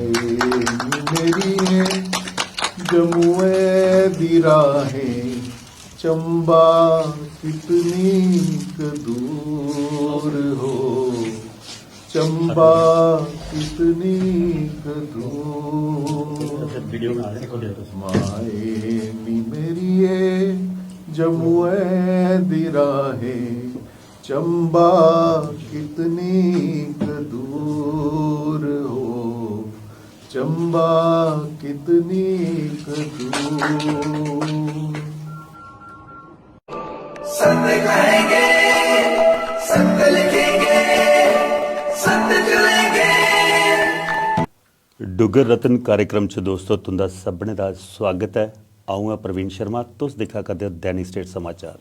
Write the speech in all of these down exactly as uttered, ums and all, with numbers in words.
मेरी जमुए दी राहें चंबा कितनी क दूर हो, चंबा कितनी क दूर। माए नी मेरिए जमुए दी राहें चंबा कितनी क दूर हो, चंबा कितनी क दूर। सत्य कहेंगे, सत्य लिखेंगे, सत्य चलेंगे। डुग्गर रत्न कार्यक्रम च दोस्तो तुंदा सभनें दा स्वागत ऐ। अ'ऊं आं प्रवीण शर्मा, तुस दिक्खा करदे ओ दैनिक स्टेट समाचार।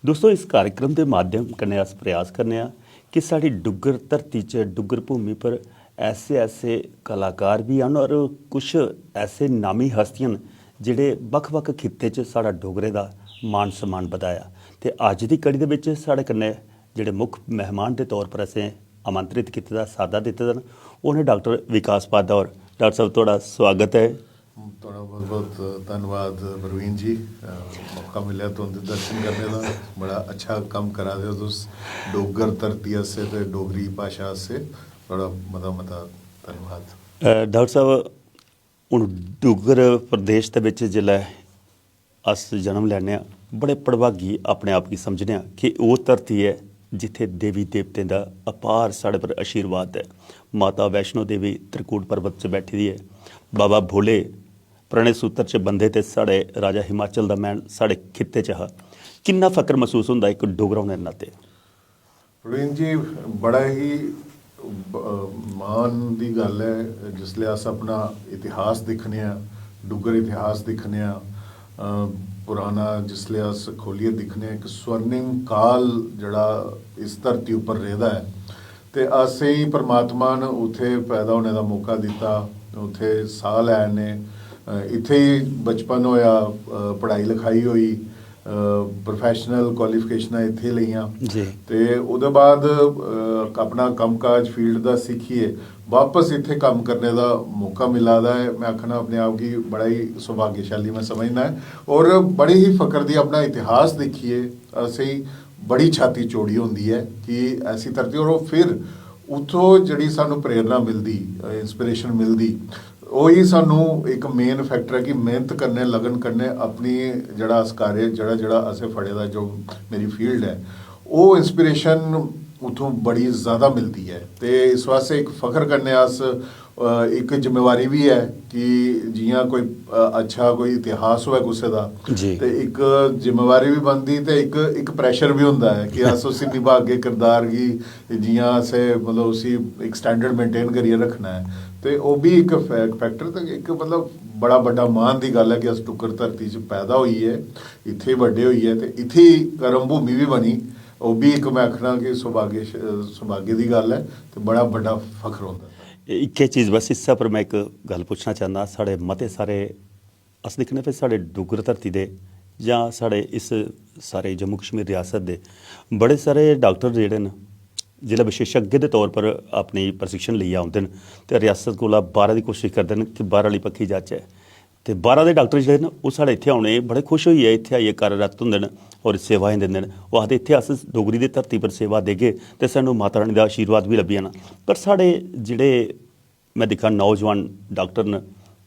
दोस्तो, इस कार्यक्रम दे माध्यम कन्नै अस प्रयास करने आं कि साढ़ी डुग्गर धरती च, डुग्गर भूमि पर ऐसे ऐसे कलाकार बी हैन और कुछ ऐसे नामी हस्तियां न जेह्ड़े बक्ख-बक्ख खित्ते च साढ़ा डोगरें दा मान सम्मान बधाया। ते अज्ज दी कड़ी दे बिच साढ़े कन्नै जेह्ड़े मुक्ख मेहमान दे तौर पर असें आमंत्रित कीते दा, साद्दा दित्ते दा न, ओह् न डाक्टर विकास पादा होर। डाक्टर साहब, थुआढ़ा स्वागत ऐ। थुआढ़ा बहुत बहुत धन्नवाद प्रवीण जी, अ, मौका मिलेआ तुं'दे दर्शन करने दा। बड़ा अच्छा कम्म करा दे ओ तुस डुग्गर धरती आस्तै ते डोगरी भाशा आस्तै। थुआढ़ा मता मता धन्नवाद। अ, डाक्टर साहब, हून डुग्गर प्रदेश दे बिच जिसलै अस जन्म लैने आं, बड़े भड़भागी अपने आप गी समझने आं कि ओह् धरती ऐ जित्थै देवी देवतें दा अपार साढ़े पर आशीर्वाद ऐ। माता वैष्णो देवी त्रिकूट पर्वत च बैठी दी ऐ, बाबा भोले पराने सूत्र च बंदे ते साढ़े राजा हिमाचल दा मैन साढ़े खित्ते च हा। किन्ना फकर मसूस होंदा इक डोगरा होने दे नाते? प्रवीण जी, बड़ा ही ब-, मान दी गल्ल ऐ जिसलै अस अपना इतिहास दिक्खने आं, डुग्गर इतिहास दिक्खने आं, अ, पुराना जिसलै अस खोलियै दिक्खने आं, इक स्वर्णिम काल जेह्ड़ा इस धरती उप्पर रेह्दा ऐ, ते असेंगी परमात्मा ने उत्थै पैदा होने दा मौका दित्ता, उत्थै साह् लै ने, अ, इत्थै ही बचपन होएआ, अ, पढ़ाई लखाई होई, प्रोफैशनल क्वालिफिकेशनां इत्थै लेइयां। जी। ते ओह्दे बाद, अ, अपना कम्मकाज फील्ड दा सिक्खियै बापस इत्थै कम्म करने दा मौका मिला दा ऐ। में आखना अपने आप गी बड़ा ही सौभाग्यशाली में समझना ऐ, और बड़ी ही फकर दी अपना इतिहास दिक्खियै असेंगी बड़ी छाती चौड़ी होंदी ऐ कि ऐसी धरती, और ओह् फिर उत्थों जेह्ड़ी सानू प्रेरणा मिलदी, इंस्पिरेशन मिलदी, ओही सानू इक मेन फैक्टर ऐ कि मेहनत कन्नै, लगन कन्नै अपनी जेह्ड़ा अस कार्य, जेह्ड़ा जेह्ड़ा असें फड़े दा, जो मेरी फील्ड ऐ, ओह् इंस्पिरेशन उत्थों बड़ी ज़्यादा मिलदी ऐ। ते इस वास्तै इक फखर कन्नै अस, अ, इक जिम्मेवारी बी ऐ कि जियां कोई, अ, अच्छा कोई इतिहास होऐ कुसै दा, जी। ते इक जिम्मेवारी बी बनदी ते इक इक प्रेशर बी होंदा ऐ कि अस उसी निभागे किरदार गी, जियां असें मतलब उसी इक स्टैंडर्ड मेंटेन करियै रक्खना ऐ। ते ओह् बी इक फै-, फैक्टर ते इक मतलब बड़ा बड्डा मान दी गल्ल ऐ कि अस डुग्गर धरती च पैदा होइयै, इत्थै बड्डे होइयै ते इत्थै ही कर्म भूमि बी बनी। ओह् बी इक, में आखना कि सौभाग्य, सौभाग्य दी गल्ल ऐ ते बड़ा बड्डा फखर होंदा ऐ। इक्कै चीज बस, इस्सै पर में इक गल्ल पुच्छना चाह्न्नां। साढ़े मते सारे, अस दिक्खने भाई, साढ़े डुग्गर धरती दे जां साढ़े इस सारे जम्मू कश्मीर रियासत दे बड़े सारे डाक्टर जेह्ड़े न, जिसलै विशेषज्ञ दे तौर पर अपनी प्रशिक्षण लेइयै औंदे न ते रियासत कोला बाह्रै दी कोशश करदे न कि बाह्र आह्ली बक्खी जाचै। ते बाह्रा दे डाक्टर जेह्ड़े न, ओह् साढ़े इत्थै औने बड़े खुश होइयै इत्थै आइयै कार्यरत होंदे न और सेवाएं दिंदे न। ओह् आखदे, "इत्थै अस डोगरी दी धरती पर सेवा देगे ते सानूं माता रानी दा आशीर्वाद बी लब्भी जाना।" पर साढ़े जेह्ड़े, में दिक्खा, नौजवान डाक्टर न,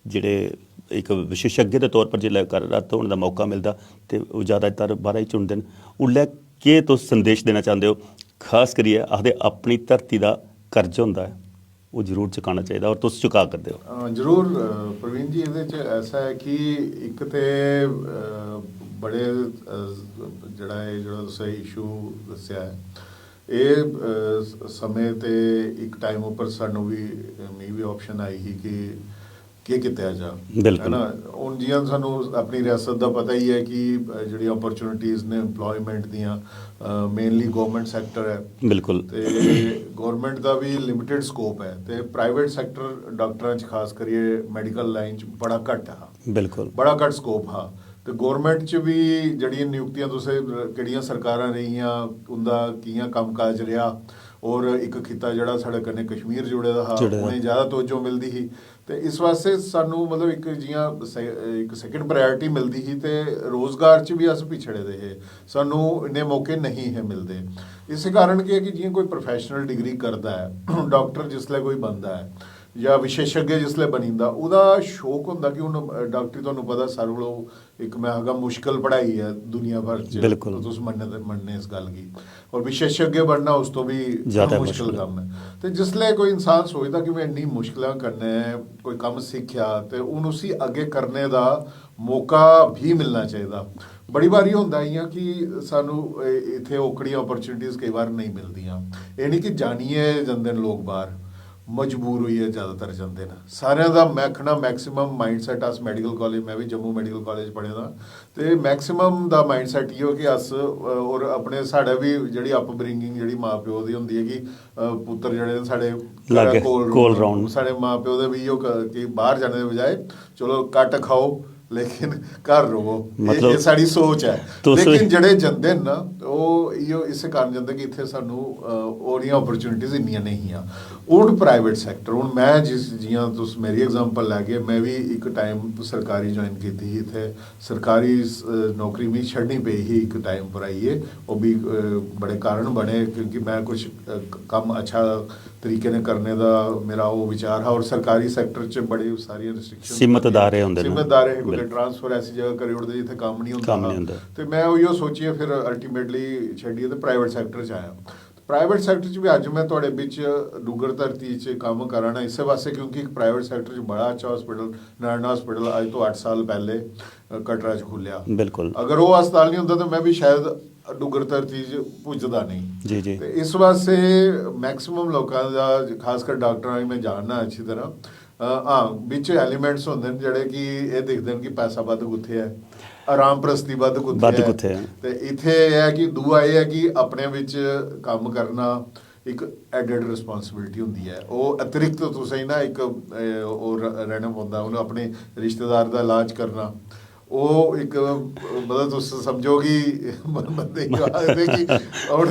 जेह्ड़े इक विशेषज्ञ दे तौर पर जिसलै कार्यरत होने दा मौका मिलदा ते ओह् जैदातर बाह्रै च चुनदे न, उल्लै केह् तुस संदेश देना चांह्दे ओ, खास करियै आखदे अपनी धरती दा कर्ज होंदा ऐ, ओह् जरूर चुकाना चाहिदा और तुस चुका करदे ओ। अ, जरूर, अ, प्रवीण जी, एह्दे च ऐसा ऐ कि इक ते, अ, बड़े, अ, जेह्ड़ा एह् जेह्ड़ा तुसें इशू दस्सेआ ऐ, एह्, अ, स-, समें ते इक टाइम उप्पर सानू बी, अ, मिगी बी ऑप्शन आई ही कि केह् कीता जा, बिल्कुल। है ना? हून जियां सानू अपनी रियासत दा पता ही ऐ कि, अ, जेह्ड़ी अपॉर्चुनिटीज न एम्प्लॉयमेंट दियां, अ, मेनली गौरमेंट सैक्टर ऐ। बिल्कुल। ते गौरमेंट दा बी लिमिटेड स्कोप ऐ ते प्राइवेट सैक्टर डाक्टरां च, खास करियै मैडिकल लाइन च बड़ा घट्ट हा। बिल्कुल। बड़ा घट्ट स्कोप हा। ते गौरमेंट च बी जेह्ड़ियां नियुक्तियां तुसें, केह्ड़ियां सरकारां रेहियां, उं'दा कि'यां कम्मकाज रेहा, और इक खित्ता जेह्ड़ा साढ़े कन्नै कश्मीर जुड़े दा हा, उ'नें ज्यादा तवज्जो मिलदी ही। ते इस वास्ते सानू, मतलब, इक जि'यां से-, इक सैकंड प्रायोरिटी मिलदी ही, ते रोजगार च बी अस पिछड़े दे हे, सानू इन्ने मौके नेईं हे मिलदे। इस कारण केह् ऐ कि जि'यां कोई प्रोफेशनल डिग्री करदा ऐ, डाक्टर जिसलै कोई बनदा ऐ जां विशेषज्ञ जिसलै बनी जंदा, ओह्दा शौक होंदा कि हून डाक्टरी, तुहानू पता, सारें कोला इक, में आखगा, मुश्कल पढ़ाई ऐ दुनिया भर च। बिल्कुल। तुस मन्ने, मन्ने इस गल्ल गी। और विशेषज्ञ बनना उस तो भी ज्यादा मुश्कल मुश्कल ऐ। कम्म ऐ। ते जिसलै कोई इंसान सोचदा कि में इन्नी मुश्कलां कन्नै कोई कम्म सिक्खेआ, ते हून उसी अग्गें करने दा मौका भी मिलना चाहिदा। बड़ी बारी होंदा इ'यां कि सानू ए-, इत्थै ओकड़ियां अपॉर्चुनिटीज केई बार नेईं मिलदियां। एह् निं कि जानियै जंदे न लोक बाहर, मजबूर होइयै ज्यादातर जंदे न। सारें दा, में आखना, मैक्सिमम माइंडसेट, अस मेडिकल कालेज, में बी जम्मू मेडिकल कालेज पढ़े दा, ते मैक्सिमम दा माइंडसेट इ'यो कि अस, अ, और अपने, साढ़े बी जेह्ड़ी अपब्रिंगिंग जेह्ड़ी मां प्यो दी होंदी ऐ कि, अ, पुत्तर जेह्ड़े न साढ़े घरै लागै, कोल कोल रौह्न। रौह्न। साढ़े मां प्यो दे बी इ'यो क-, कि बाहर जाने दे बजाए चलो घट्ट खाओ, लेकिन घर र'वो। एह्, मतलब, एह् साढ़ी सोच ऐ। तुस लेकिन जेह्ड़े जंदे न ना, ओह् इ'यो इस्सै कारण जंदे कि इत्थै सानू, अ, ओह्दियां अपॉर्चुनिटीज इन्नियां नेईं हियां। हून प्राइवेट सैक्टर, हून में जिस, जि'यां तुस मेरी एग्जांपल लैगे, में बी इक टाइम सरकारी ज्वाइन कीती ही इत्थै। सरकारी स-, नौकरी मिगी छड्डनी पेई ही इक टाइम पर आइयै। ओह् बी, अ, बड़े कारण बने, क्योंकि में कुछ, अ, क-, कम्म अच्छा तरीके ने करने दा मेरा ओह् विचार हा। और सरकारी सैक्टर च बड़ी सारियां रिस्ट्रिक्शन सीमत दायरे होंदे न। सीमत दायरे हे, कुतै बिल्कुल। ट्रांसफर ऐसी जगह करी ओड़दे जित्थै कम्म निं होंदा कम्म हा। निं होंदा। ते में उ'ऐ सोचियै फिर अल्टीमेटली छड्डियै ते प्राइवेट सैक्टर च आया। प्राइवेट सैक्टर च बी अज्ज में थुआढ़े बिच डुग्गर धरती च कम्म करा ना इस्सै वास्ते, क्योंकि इक प्राइवेट सैक्टर च बड़ा अच्छा हॉस्पिटल, नारायणा हॉस्पिटल, अज्ज तो अट्ठ साल पैह्ले, अ, कटरा च खुल्लेआ। बिल्कुल। अगर ओह् अस्पताल निं होंदा, ते में बी शायद डुग्गर धरती च पुजदा नेईं। जी, जी। ते इस वास्ते मैक्सिमम लोकां दा, खासकर डाक्टरां गी में जानना अच्छी तरह, अ, हां, बिच एलिमेंट्स होंदे न जेह्ड़े कि एह् दिखदे न कि पैसा बद्ध कुत्थै ऐ, आराम परस्ती बद्ध कुत्थै बद्ध ऐ। कुत्थै ऐ? ते इत्थै एह् ऐ कि दूआ एह् ऐ कि अपने बिच कम्म करना इक एडेड रिस्पांसिबिलिटी होंदी ऐ। ओह् अतिरिक्त तुसें ना इक, ए, ओह् र-, रैह्ना पौंदा। हून अपने रिश्तेदार दा इलाज करना, ओह् इक, मतलब, तुस समझो कि बंदे गी आखदे कि हून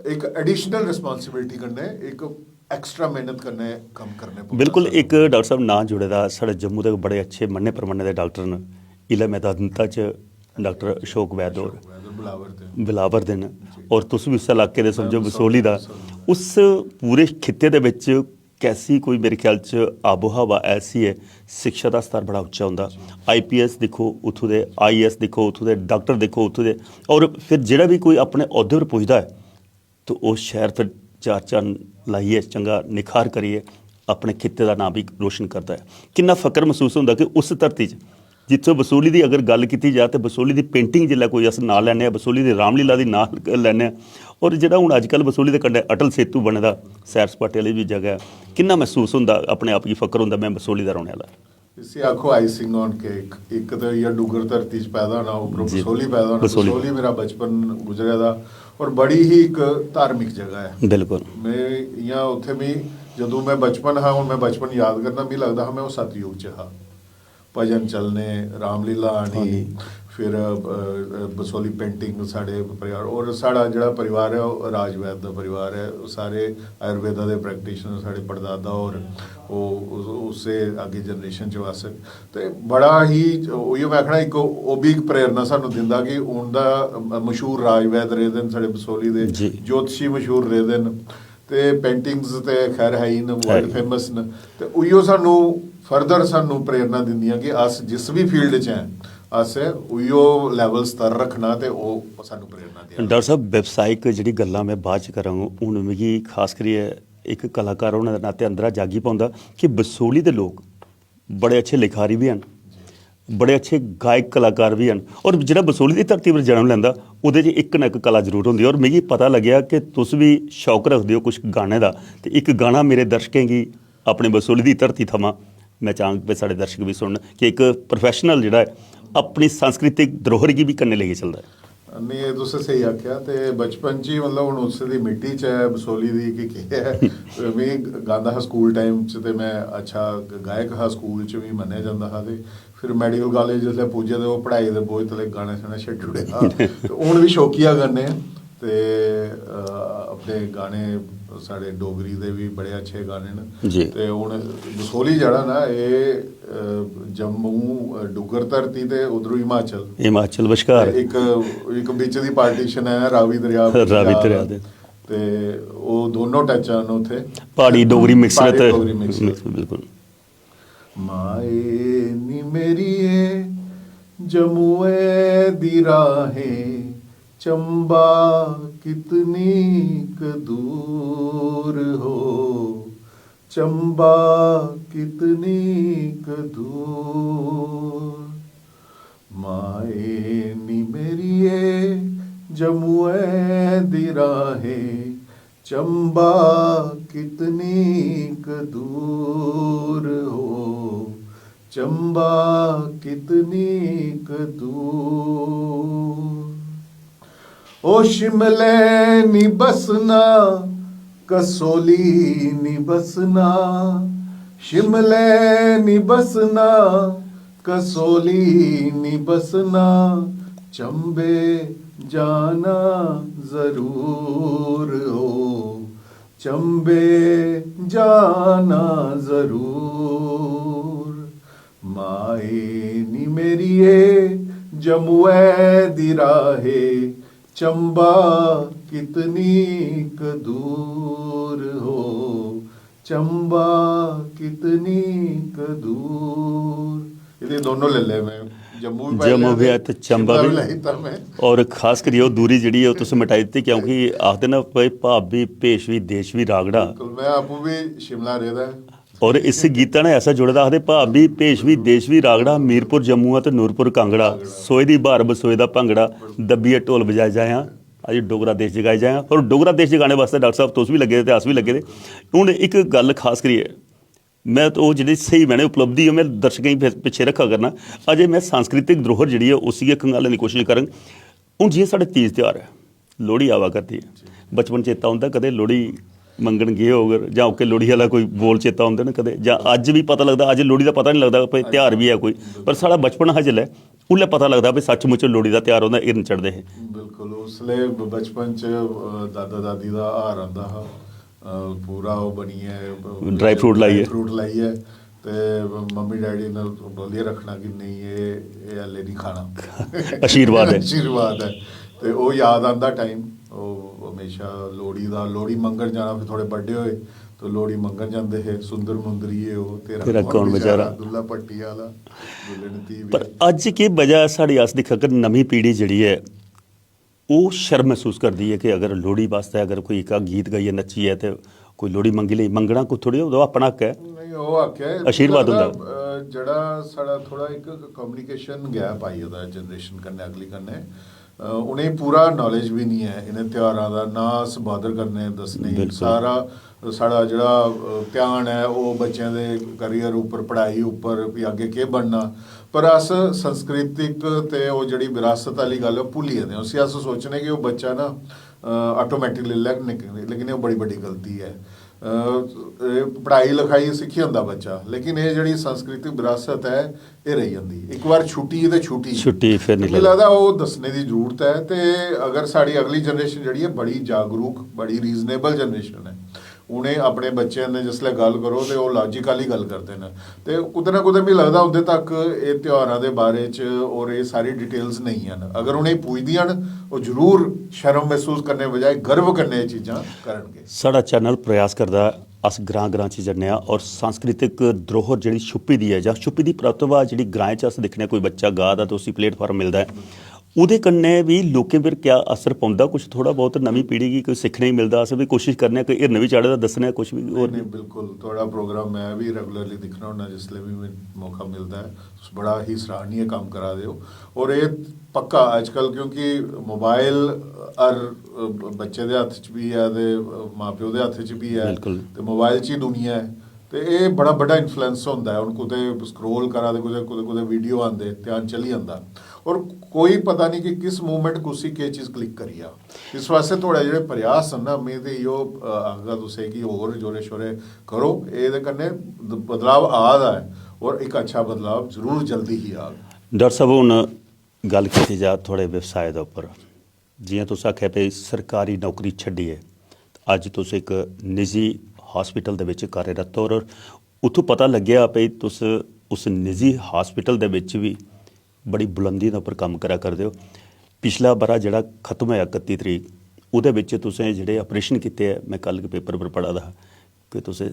इक एडिशनल रिस्पांसिबिलिटी कन्नै इक एक्स्ट्रा मेहनत कन्नै कम्म करने पौंदा बिल्कुल। सानूं। इक डाक्टर साहब नांऽ जुड़े दा साढ़े जम्मू दे बड़े अच्छे मन्ने परमन्ने दे डाक्टर न। इला मैदानता च डाक्टर अशोक वैद होर बिलावर दे न। और तुस बी उस इलाके दे समझो, बसोली दा। उस पूरे खित्ते दे बिच कैसी कोई, मेरे ख्याल च, आबो हवा ऐसी ऐ, शिक्षा दा स्तर बड़ा उच्चा होंदा। आईपीएस दिक्खो उत्थूं दे, आईएएस दिक्खो उत्थूं दे, डाक्टर दिक्खो उत्थूं दे, और फिर जेह्ड़ा बी कोई अपने औह्दे पर पुजदा ऐ, तो ओह् शैह्र फिर चार चन्न लाइयै, चंगा निखार करियै अपने खित्ते दा नांऽ बी रोशन करदा ऐ। किन्ना फकर मसूस होंदा कि उस धरती च जित्थै बसोली दी अगर गल्ल कीती जा, ते बसोली दी पेंटिंग जिसलै कोई अस नांऽ लैन्ने आं, बसोली दी रामलीला दी नांऽ लैन्ने आं, और जेह्ड़ा हून अजकल बसोली दे कंढै अटल सेतु बने दा, सैर सपाटे आह्ली बी जगह ऐ, किन्ना मसूस होंदा, अपने आप गी फकर होंदा, में बसोली दा रौह्ने आह्ला। इसी आखो आइसिंग ऑन केक। इक ते होई गेआ डुग्गर धरती च पैदा होना, उप्परों जी। बसोली पैदा होना। बसोली। बसोली मेरा बचपन गुजरे दा, और बड़ी ही इक धार्मिक जगह ऐ। बिल्कुल। में इ'यां उत्थै मी, जदूं में बचपन हा, हून में बचपन याद करना, मी लगदा हा में ओह् सतयुग च हा। भजन चलने, रामलीला आनी, आनी। फिर, अ, अ, बसोली पेंटिंग साढ़े परिवार, और साढ़ा जेह्ड़ा परिवार ऐ, ओह् राजवैद दा परिवार ऐ। ओह् सारे आयुर्वेदा दे प्रैक्टिशनर, साढ़े पड़दादा होर, ओह् उस-, उससे अग्गें जनरेशन च अस। ते बड़ा ही, उ'ऐ में आखना, इक ओह् बी इक प्रेरणा सानूं दिंदा कि उं'दा, अ, मशहूर राजवैद रेह्दे न साढ़े बसोली दे, जी। ज्योतिशी मशहूर रेह्दे न। ते पेंटिंग्स ते खैर है ही न, वर्ल्ड है। फेमस न। ते उ'ऐ सानू फर्दर सानू प्रेरणा दिंदियां कि अस जिस बी फील्ड च ऐं, अस उ'ऐ लेवल स्तर रक्खना ते ओह् सानू प्रेरणा देआ। डाक्टर साहब, व्यावसायिक जेह्ड़ी गल्लां में बाद च करांग, हून मिगी खास करियै इक कलाकार होने दे नाते अंदरा जागी पौंदा कि बसोली दे लोक बड़े अच्छे लिखारी बी हैन, बड़े अच्छे गायक कलाकार बी हैन। और जेह्ड़ा बसोली दी धरती पर जन्म लैंदा, ओह्दे च इक ना इक कला जरूर होंदी ऐ। और मिगी पता लग्गेआ कि तुस बी शौक रखदे ओ कुछ गाने दा, ते इक गाना मेरे दर्शकें गी अपने बसोली दी धरती थमां, में चाहंग कि साढ़े दर्शक बी सुनन, कि इक प्रोफेशनल जेह्ड़ा ऐ, अपनी सांस्कृतिक धरोहर गी बी कन्नै लेइयै चलदा ऐ। नेईं, एह् तुसें स्हेई आखेआ। ते बचपन च ही, मतलब, हून उस दी मिट्टी च ऐ बसोली दी कि केह् ऐ। ते में गांदा हा स्कूल टाइम च, ते में अच्छा गायक हा, स्कूल च बी मन्नेआ जंदा हा। ते फिर मेडिकल कालेज जिसलै पुज्जे, ते ओह् पढ़ाई दे बोझ तले गाना शाना छड्डी ओड़ेआ। ते हून बी शौकिया कन्नै ते, अ, अपने गाने साढ़े डोगरी दे बी बड़े अच्छे गाने न। जी। ते हून बसोहली जेह्ड़ा ना, एह् अ, जम्मू, अ, डुग्गर धरती ते उद्धरू हिमाचल। हिमाचल बश्कार। ते इक इक बिच दी पार्टीशन ऐ रावी दरेआ, रावी दरेआ दे। ते ओह् दोनों टचां न उत्थै। प्हाड़ी डोगरी मिक्स प्हाड़ी ते डोगरी मिक्स। बिल्कुल। माए नी मेरिए, जमुए दी राहें चंबा कितनी क दूर हो, चंबा कितनी क दूर। माए नी मेरिए, जमुए दी राहें चंबा कितनी क दूर हो, चंबा कितनी क दूर। ओ शिमले नी बसना, कसोली नी बसना, शिमले नी बसना, कसोली नी बसना, चंबे जाना जरूर हो, चंबे जाना जरूर। माए नी मेरिए, जमुए दी राहे चंबा कितनी क दूर हो, चंबा कितनी क दूर। एह्दे दोनों ले ले मैं, जम्मू भी पाई जम्मू लेआ भी ते है ते चंबा शिमला भी। लाई दित्ता मैं। और खास करियै ओह् दूरी जेह्ड़ी ऐ ओह् तुसें मिटाई दित्ती, क्योंकि आखदे ना भाई, भाव भी भेष भी देश भी रागड़ा। बिल्कुल, मैं आपूं भी शिमला रेह्दा ऐ। और इस गीता ने ऐसा जुड़े दा, आखदे भाव भी भेष भी देश भी रागड़ा, मीरपुर जम्मू ऐ ते नूरपुर कांगड़ा, सोए दी ब्हार बसोए दा भांगड़ा, दब्बियै ढोल बजाए जायां, अज्ज डोगरा देश जगाए जायां। और डोगरा देश जगाने वास्तै डॉक्टर साहब तुस बी लग्गे दे ते अस बी लग्गे दे। हून इक गल्ल खास करियै, मैं तो ओह् जेह्ड़ी स्हेई मैंने उपलब्धि ऐ, मैं दर्शकें गी पिच्छे रक्खा करना। अजें मैं सांस्कृतिक धरोहर जेह्ड़ी ऐ उसी गै खंगालने दी कोशिश करङ। हून जि'यां साढ़े तीज त्यहार ऐ, लोह्ड़ी आवा करदी ऐ, बचपन चेता औंदा कदें लोह्ड़ी मंगन गे होग, जां ओह्के लोह्ड़ी आह्ला कोई बोल चेता औंदे न कदें, जां अज्ज बी पता लगदा, अज्ज लोह्ड़ी दा पता निं लगदा भाई त्यहार बी ऐ कोई, पर साढ़ा बचपन हा जिसलै, उसलै पता लगदा भाई सच्चमुच लोह्ड़ी दा त्यहार होंदा, हिरन चढ़दे हे। बिल्कुल, उसलै ब-, बचपन च, अ, दादा दादी दा हार आंदा हा, अ, पूरा ओह् बनियै, अ, Dry fruit लाइयै। Dry fruit लाइयै, ते मम्मी डैडी ने बोलियै रक्खना कि नेईं, एह्, एह् हल्ले निं खाना। आशीर्वाद ऐ। आशीर्वाद ऐ। ते ओह् याद आंदा टाइम, ओह् म्हेशा लोह्ड़ी दा, लोह्ड़ी मंगन जाना। फिर थोह्ड़े बड्डे होए ते लोह्ड़ी मंगन जंदे हे, सुंदर मुंदरिये ओ, तेरा तेरा कौन कौन बेचारा, बेचारा। दुल्ला पट्टी आह्ला, दुल्हन धी बी। पर अज्ज केह् वजह ऐ साढ़ी, अस दिक्खा कर नमीं पीढ़ी जेह्ड़ी ऐ, ओह् शर्म मसूस करदी ऐ कि अगर लोह्ड़ी बास्तै अगर कोई इक गीत गाइयै नच्चियै ते कोई लोह्ड़ी मंगी लेई, मंगना कोई थोह्ड़ी, ओह् अपना हक्क ऐ। नेईं, ओह् आखेआ ऐ, आशीर्वाद मिगी होंदा। लगदा, अ, जेह्ड़ा साढ़ा थोह्ड़ा इक कम्युनिकेशन गैप आई गेदा जनरेशन कन्नै अगली कन्नै। अ, उ'नेंगी पूरा नॉलेज बी निं ऐ इ'नें त्यहारां दा, ना अस बादर करने दस्सने गी। बिल्कुल। सारा साढ़ा जेह्ड़ा, अ, ध्यान ऐ ओह् बच्चें दे करियर उप्पर, पढ़ाई उप्पर, भी अग्गें केह् बनना। पर अस सांस्कृतिक ते ओह् जेह्ड़ी विरासत आह्ली गल्ल ऐ, ओह् भुल्ली गेदे आं। उसी अस सोचने कि ओह् बच्चा ना, अ, ऑटोमेटिक लेई लैग, लेकिन, लेकिन एह् बड़ी बड्डी गलती ऐ। अ, एह् पढ़ाई लखाई सिक्खी जंदा बच्चा, लेकिन एह् जेह्ड़ी सांस्कृतिक विरासत ऐ, एह् रेही जंदी। इक बार छुट्टी ते छुट्टी। छुट्टी फिर निं मिगी लगदा ओह् दस्सने दी जरूरत ऐ। ते अगर साढ़ी अगली जनरेशन जेह्ड़ी ऐ, बड़ी जागरूक, बड़ी रीजनेबल जनरेशन ऐ, उ'नें अपने बच्चें कन्नै जिसलै गल्ल करो ते ओह् लॉजिक आह्ली गल्ल करदे न। ते कुतै ना कुतै मिगी लगदा उं'दे तक एह् त्यहारां दे बारे च होर एह् सारी डिटेल्स नेईं हैन। अगर उ'नेंगी पुजदियां न, ओह् जरूर शर्म मसूस करने बजाए गर्व कन्नै एह् चीजां करनगे। साढ़ा चैनल प्रयास करदा ऐ, अस ग्रां ग्रां च जन्ने आं और सांस्कृतिक धरोहर जेह्ड़ी छुप्पी दी ऐ जां छुप्पी दी प्रतिभा जेह्ड़ी ग्राएं च अस दिक्खने आं, कोई बच्चा गा दा ते उसी प्लेटफार्म मिलदा ऐ, ओह्दे कन्नै बी लोकें पर क्या असर पौंदा? कुछ थोह्ड़ा बहुत नमीं पीढ़ी गी कोई सिक्खने गी मिलदा? अस बी कोशिश करने आं कि हिरन बी चाढ़े दा दस्सने आं कुछ बी होर नहीं, बिल्कुल, थुआढ़ा प्रोग्राम मैं बी रेगुलरली दिक्खना होन्ना, जिसलै बी मैं मौका मिलदा ऐ। तुस बड़ा ही सराहनीय कम्म करा दे ओ। और एह् पक्का अजकल, क्योंकि मोबाइल हर, अ, बच्चे दे हत्थ च बी ऐ ते, अ, मां प्यो दे हत्थ च बी ऐ, बिल्कुल। ते मोबाइल च ही दुनिया ऐ। ते एह् बड़ा बड्डा इन्फ्लुएंस होंदा ऐ। हून कुतै स्क्रोल करा दे, कुतै, कुतै, कुतै वीडियो आंदे, ध्यान चली जंदा। और कोई पता नहीं कि किस मोमेंट कुसी केह् चीज क्लिक करी जा। इस वास्तै थुआढ़े जेह्ड़े प्रयास न ना, में ते इयो, अ, आखगा तुसें कि होर जोरे शोरे करो। एह्दे कन्नै द-, बदलाव आ दा ऐ और इक अच्छा बदलाव जरूर जल्दी ही आग। डाक्टर साहब, हून गल्ल कीती जा थुआढ़े व्यवसाय दे उप्पर, जि'यां तुस आखेआ भई सरकारी नौकरी छड्डियै ते अज्ज तुस इक निजी हॉस्पिटल दे बिच कार्यरत ओ और उत्थूं पता लग्गेआ भई तुस उस निजी हॉस्पिटल दे बिच बी बड़ी बुलंदी दे उप्पर कम्म करा करदे ओ। पिछला ब'रा जेह्ड़ा खत्म होआ कत्ती तरीक, ओह्दे बिच तुसें जेह्ड़े ऑपरेशन कीते ऐ, में कल गै पेपर पर पढ़ा दा हा कि तुसें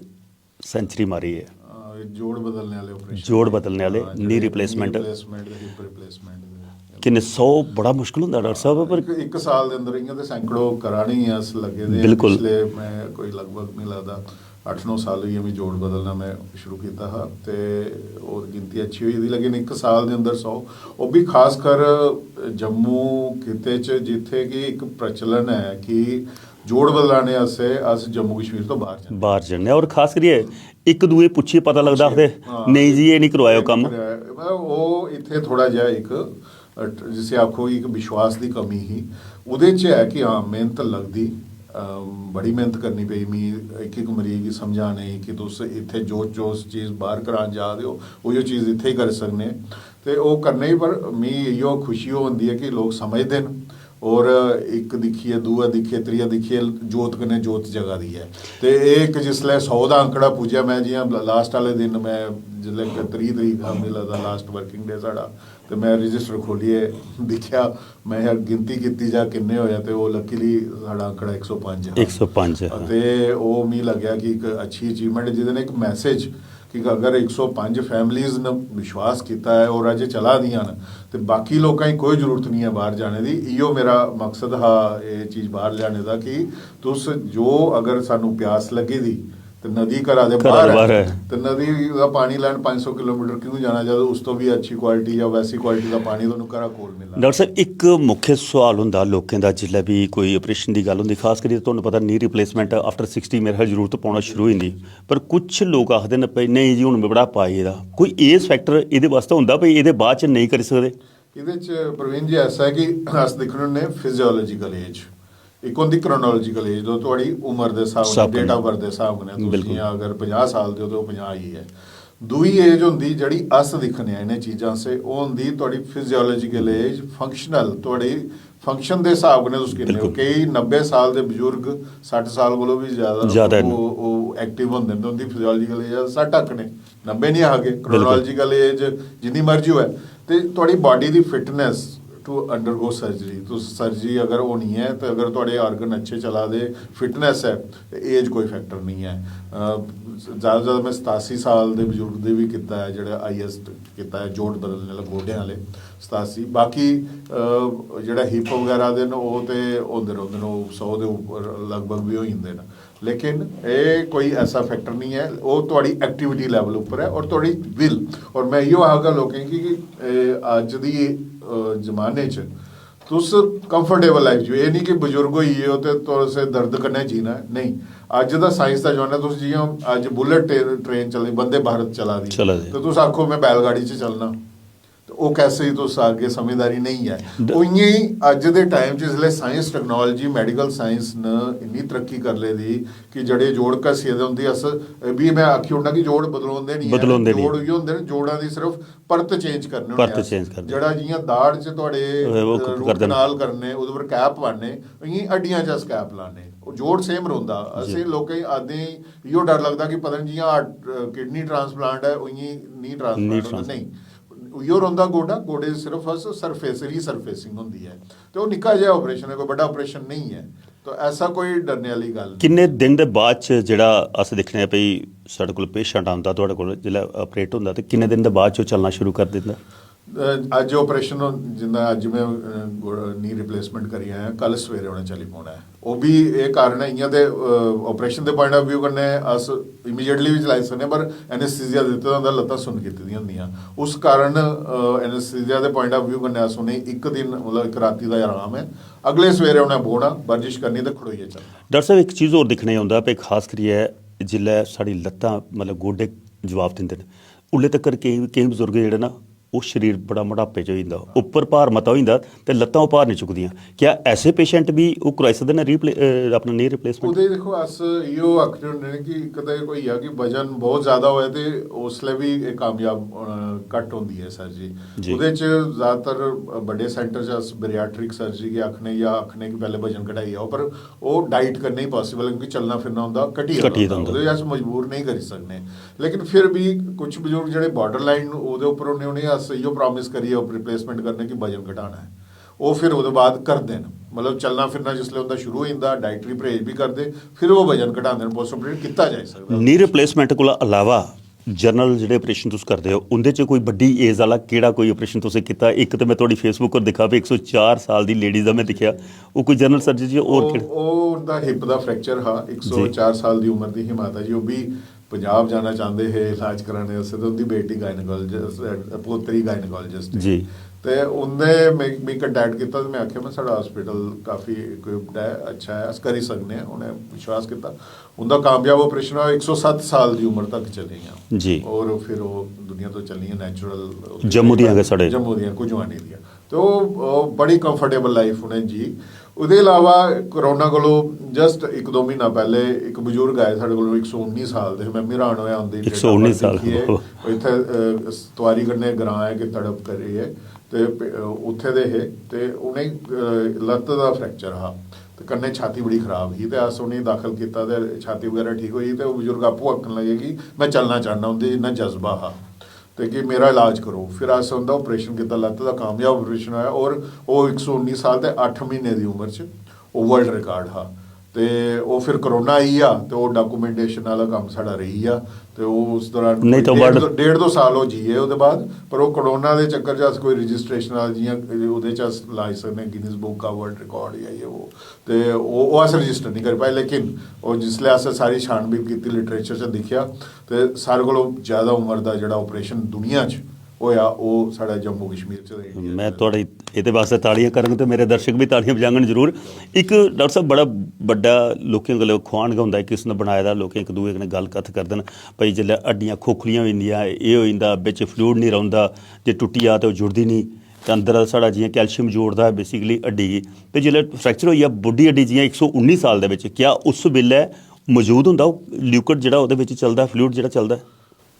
सेंचुरी मारी ऐ। हां, एह् जोड़ बदलने आह्ले ऑपरेशन। जोड़ बदलने आह्ले, हां, knee जेह्ड़े replacement। knee replacement ते hip replacement। किन्ने सौ, बड़ा मुश्कल होंदा डाक्टर साह्ब, पर इक, इक साल दे अंदर इ'यां ते सैकड़ों करा ने आं अस लग्गे दे आं। बिल्कुल। पिछले में कोई लगभग, मिगी लगदा, अट्ठ नौ साल होई गे, में जोड़ बदलना में शुरू कीता हा ते होर गिनती अच्छी होई दी, लेकिन इक साल दे अंदर सौ, ओह् बी खासकर जम्मू खित्ते च, जित्थै कि इक प्रचलन ऐ कि जोड़ बदलाने आस्तै अस जम्मू कश्मीर तो बाहर जन्ने। बाहर जन्ने और खास करियै इक दूए पुच्छियै पता लगदा, आखदे, हां, "नेईं जी, एह् निं करवाएओ कम्म।" मतलब ओह् इत्थै थोड़ा जेहा इक, अ, जिसी आखो, इक विश्वास दी कमी ही। ओह्दे च ऐ कि हां, मेहनत लगदी, अम, बड़ी मेहनत करनी पेई मी इक इक मरीज गी समझाने गी कि तुस इत्थै जो जो चीज बाहर करान जा दे ओ, उ'ऐ चीज इत्थै ही करी सकने। ते ओह् करने ही, पर मी इ'यो खुशी होंदी ऐ कि लोक समझदे न और इक दिक्खियै, दूआ दिक्खियै, त्रीया दिक्खियै जोत कन्नै जोत जगा दी ऐ। ते एह् इक जिसलै सौ दा आंकड़ा पुज्जेआ, में जि'यां लास्ट आह्ले दिन, में जिसलै इक त्रीह् तरीक हा, मिगी लगदा लास्ट वर्किंग डे साढ़ा, ते में रजिस्टर खोलियै दिक्खेआ, में आखेआ गिनती कीती जा किन्ने होए, ते ओह् लकीली साढ़ा आंकड़ा इक सौ पंज हा। इक सौ पंज हा। ते ओह् मिगी लग्गेआ कि इक अच्छी अचीवमेंट, जेह्दे नै इक मैसेज कि अगर इक सौ पंज फैमिलीज न विश्वास कीता ऐ और अज्ज चला दियां न, ते बाकी लोकां गी कोई जरूरत निं ऐ बाहर जाने दी। इ'यो मेरा मकसद हा एह् चीज बाहर लेआने दा कि तुस जो, अगर सानू प्यास लग्गी दी ते नदी घरा दे घरा बाहर दे ऐ, बाहर ऐ। ते नदी दा पानी लैन पंज सौ किलोमीटर क्यों जाना, जद उस तो भी अच्छी क्वालिटी या वैसी क्वालिटी दा पानी तुहानू घरा कोल मिलना। डाक्टर साहब, इक मुख्य सोआल होंदा लोकें दा जिसलै बी कोई ऑपरेशन दी गल्ल होंदी, खास करियै तुहानू पता knee replacement after sixty मेरे ख्याल जरूरत पौना शुरू होई जंदी, पर कुछ लोक आखदे न भई नेईं जी, हून में बुढ़ापा आई गेदा, कोई एज फैक्टर एह्दे बास्तै होंदा भई एह्दे बाद च नेईं करी सकदे? एह्दे च प्रवीण जी ऐसा ऐ कि अस दिक्खने होन्ने फिजियोलॉजिकल एज, इक होंदी क्रोनोलॉजिकल एज, जो थुआढ़ी उम्र दे स्हाब कन्नै, स्हाब कन्नै। डेट ऑफ बर्थ दे स्हाब कन्नै, तुस बिल्कुल। जि'यां अगर पंजाह् साल दे ओ ते ओह् पंजाह् आई ऐ। दूई एज होंदी जेह्ड़ी अस दिक्खने आं इ'नें चीजां आस्तै, ओह् होंदी थुआढ़ी फिजियोलॉजिकल एज, फंक्शनल, थुआढ़ी फंक्शन दे स्हाब कन्नै तुस किन्ने ओ। बिल्कुल। केई नब्बे साल दे बजुर्ग, सट्ठ साल कोला बी ज्यादा, ज्यादा न। ओह्, ओह् एक्टिव होंदे न, ते उं'दी फिजियोलॉजिकल एज अस सट्ठ आखने, नब्बे निं आखगे, क्रोनोलॉजिकल एज जिन्नी मर्जी होऐ, ते थुआढ़ी बॉडी दी फिटनेस टू अंडरगो सर्जरी, तुस सर्जरी अगर होनी ऐ ते अगर थुआढ़े आर्गन अच्छे चला दे, फिटनेस ऐ, ते एज कोई फैक्टर निं ऐ। अ, जैदा जैदा में सतासी साल दे बजुर्ग दे बी कीता ऐ, जेह्ड़ा हाईएस्ट कीता ऐ जोड़ बदलने आह्ला, गोड्डें आह्ले, सतासी। बाकी, अ, जेह्ड़ा हिप बगैरा दे न, ओह् ते होंदे रौंह्दे न, ओह् सौ दे उप्पर लगभग बी होई जंदे न। लेकिन एह् कोई ऐसा फैक्टर निं ऐ, ओह् थुआढ़ी एक्टिविटी लेवल उप्पर ऐ और थुआढ़ी विल। और में इ'यो आखगा लोकें गी कि एह् अज्ज दी, अ, जमाने च तुस कंफर्टेबल लाइफ जियो। एह् निं कि बजुर्ग होई गे ओ ते तुसें दर्द कन्नै जीना ऐ, नेईं। अज्ज दा साइंस दा जमाना, तुस जि'यां अज्ज बुलेट ट्रे-, ट्रेन चली, वंदे भारत चला दी, चला दी। ते तुस आखो, "में बैलगाड़ी च चलना", ते ओह् कैसे तुस आखगे? समझदारी नेईं ऐ। उ'आं गै अज्ज दे टाइम च जिसलै साइंस, टैक्नोलॉजी, मैडिकल साइंस ने इन्नी तरक्की करी लेदी कि जेह्ड़े जोड़ घसी गेदे, उं'दी अस, एह् बी में आखी ओड़ना कि जोड़ बदलोंदे निं हैन। बदलोंदे निं। जोड़ उ'ऐ होंदे न, जोड़ां दी सिर्फ परत चेंज करने होन्ने परत अस। चेंज करने। जेह्ड़ा जि'यां दाढ़ च थुआढ़े, ओह्, ओह् अ, रूट करदे न। कनाल करने, ओह्दे पर कैप पाने, इ'यां हड्डियां च अस कैप लाने, ओह् जोड़ सेम रौंह्दा। असें लोकें आदमी इ'यो डर लगदा कि पता निं जि'यां हार्ट, अ, किडनी ट्रांसप्लांट ऐ, उ'आं नी ट्रांसप्लांट होंदा। नेईं, उ'यो रौंह्दा गोडा, गोडे दी सिर्फ अस सरफेस, रीसरफेसिंग होंदी ऐ, ते ओह् निक्का जेहा ऑपरेशन ऐ, कोई बड्डा ऑपरेशन नेईं ऐ। तो ऐसा कोई डरने आह्ली गल्ल नेईं। किन्ने दिन दे बाद च जेह्ड़ा अस दिक्खने आं भई साढ़े कोल पेशेंट आंदा, थुआढ़े कोल जिसलै ऑपरेट होंदा, ते किन्ने दिन दे बाद च ओह् चलना शुरू करी दिंदा? अ, अज्ज ऑपरेशन हो-, जिंदा अज्ज में, अ, गो-, नी रिप्लेसमेंट करी आया, कल सवेरे उ'नें चली पौना ऐ। ओह् बी एह् कारण ऐ, इ'यां ते, अ, ऑपरेशन दे पॉइंट ऑफ व्यू कन्नै अस इमीडिएटली बी चलाई सकने, पर एनेस्थीसिया दित्ते दा होंदा, लत्तां सुन्न कीती दियां होंदियां। उस कारण, अ, एनेस्थीसिया दे पॉइंट ऑफ व्यू कन्नै अस उ'नेंगी इक दिन, मतलब इक राती दा आराम ऐ। अगले सवेरे उ'नें बौह्ना, बर्जिश करनी ते खड़ोइयै चलना। डाक्टर साहब, इक चीज़ होर दिक्खने गी औंदा भई खास करियै जिसलै साढ़ी लत्तां, मतलब गोडे जवाब दिंदे न, उसलै तक्कर केईं, केईं बजुर्ग जेह्ड़े ना ओह् शरीर बड़ा मटापे च होई जंदा, उप्पर भार मता होई जंदा ते लत्तां ओह् भार निं चुकदियां। क्या ऐसे पेशेंट बी ओह् कराई सकदे न रिप्ले-, अ, अपना knee replacement? ओह्दे दिक्खो, अस इ'यो आखने होन्ने न कि कदें होई जा कि वजन बहुत ज़्यादा होऐ ते उसलै बी एह् कामयाब, अ, घट्ट होंदी ऐ सर्जरी। जी। ओह्दे च ज़्यादातर बड्डे सेंटर च अस bariatric surgery गी आखने जां आखने कि पैह्लें वजन घटाई आओ, पर ओह् डाइट कन्नै ही पॉसिबल ऐ, क्योंकि चलना फिरना उं'दा घटी घटी जंदा, जंदा। ओह्दे च अस मजबूर नेईं करी सकने। लेकिन फिर भी कुछ बजुर्ग जेह्ड़े बार्डर लाइन ओह्दे उप्पर होने, उ'नेंगी अस इ'यो प्रामिस करियै रिप्लेसमेंट करने कि वजन घटाना ऐ, ओह् फिर ओह्दे बाद करदे न। मतलब चलना फिरना जिसलै उं'दा शुरू होई जंदा, डाइटरी परहेज बी करदे, फिर ओह् वजन घटांदे न, पोस्ट ऑपरेटिव कीता जाई सकदा। नी रिप्लेसमेंट कोला अलावा जनरल जेह्ड़े ऑपरेशन तुस करदे ओ, उं'दे च कोई बड्डी एज आह्ला केह्ड़ा कोई ऑपरेशन तुसें कीता? इक ते में थुआढ़ी फेसबुक पर दिक्खा, भी इक सौ चार साल दी लेडीज दा में दिक्खेआ, ओह् कोई जनरल सर्जरी च होर ओह् केह्ड़ा? ओह् उं'दा हिप दा फ्रैक्चर हा। इक सौ चार साल दी उम्र दी ही माता जी, ओह् बी पंजाब जाना चांह्दे हे इलाज कराने आस्तै, ते उं'दी बेटी गायनकोलॉजिस्ट, पोतरी गायनकोलॉजिस्ट। जी। ते उं'दे में मी कंटैक्ट कीता ते में आखेआ, में साढ़ा हॉस्पिटल काफी इक्विप्ड ऐ, अच्छा ऐ, अस करी सकने आं। उ'नें विश्वास कीता। उं'दा कामयाब ऑपरेशन होआ, इक सौ सत्त साल दी उम्र तक चलियां। जी। और फिर ओह् दुनिया तो चलियां नैचुरल जम्मू दियां गै साढ़े। जम्मू दियां, कुंजवानी दियां। ते ओह् ओह् बड़ी कंफर्टेबल लाइफ उ'नें जी। ओह्दे इलावा कोरोना कोलों जस्ट इक दो म्हीना पैह्ले इक बजुर्ग आए साढ़े कोल, इक सौ उन्नी साल दे। में बी हैरान होआ उं'दी इक सौ उन्नी साल। दिक्खियै। ओह् इत्थै, अ, तुआरी कन्नै ग्रां ऐ कि तड़प करियै ते प-, अ, उत्थै दे हे। ते उ'नें, अ, लत्त दा फ्रैक्चर हा ते कन्नै छाती बड़ी खराब ही। ते अस उ'नेंगी दाखल कीता ते छाती बगैरा ठीक होई ते ओह् बजुर्ग आपूं आखन लगे कि में चलना चाह्न्नां, उं'दे च इन्ना जज्बा हा। ते कि मेरा इलाज करो। फिर अस उं'दा ऑपरेशन कीता, लत्त दा कामयाब ऑपरेशन होआ। और ओह् इक सौ उन्नी साल ते अट्ठ म्हीने दी उम्र च ओह् वर्ल्ड रिकार्ड हा। ते ओह् फिर कोरोना आई गेआ ते ओह् डाकुमेंटेशन आह्ला कम्म साढ़ा रेही गेआ। ते ओह् उस दौरान नेईं तां डेढ़ वर्ल्ड दो, डेढ़ दो साल ओह् जिए ओह्दे बाद, पर ओह् कोरोना दे चक्कर च अस कोई रजिस्ट्रेशन आह्ला, जि'यां ओह्दे च अस लाई सकने गिनीज बुक का वर्ल्ड रिकार्ड जां ये वो, ते ओह् ओह् अस रजिस्टर निं करी पाए। लेकिन ओह् जिसलै असें सारी छानबीन कीती, लिटरेचर च दिक्खेआ, ते सारे कोलों जैदा उम्र दा जेह्ड़ा ऑपरेशन दुनिया च होआ, ओह् साढ़ा जम्मू कश्मीर च ते इंडिया च। में थुआढ़ी एह्दे वास्तै तालियां करङ ते मेरे दर्शक बी तालियां बजाङन जरूर। इक डाक्टर साहब, बड़ा बड्डा लोकें कोल खुआन गै होंदा ऐ, किस ने बनाए दा, लोकें इक दूए कन्नै गल्ल कत्थ करदे न, भाई जिसलै हड्डियां खोखलियां होई जंदियां, एह् होई जंदा, बिच फ्लूइड निं रौंह्दा, जे टुट्टी जा ते ओह् जुड़दी निं, ते अंदर साढ़ा जि'यां कैल्शियम जोड़दा ऐ बेसिकली हड्डी गी, ते जिसलै फ्रैक्चर होई जा बड्डी हड्डी, जि'यां इक सौ उन्नी साल दे बिच, क्या उस बेल्लै मजूद होंदा ओह् लिक्विड जेह्ड़ा ओह्दे बिच चलदा, फ्लूइड जेह्ड़ा चलदा ऐ?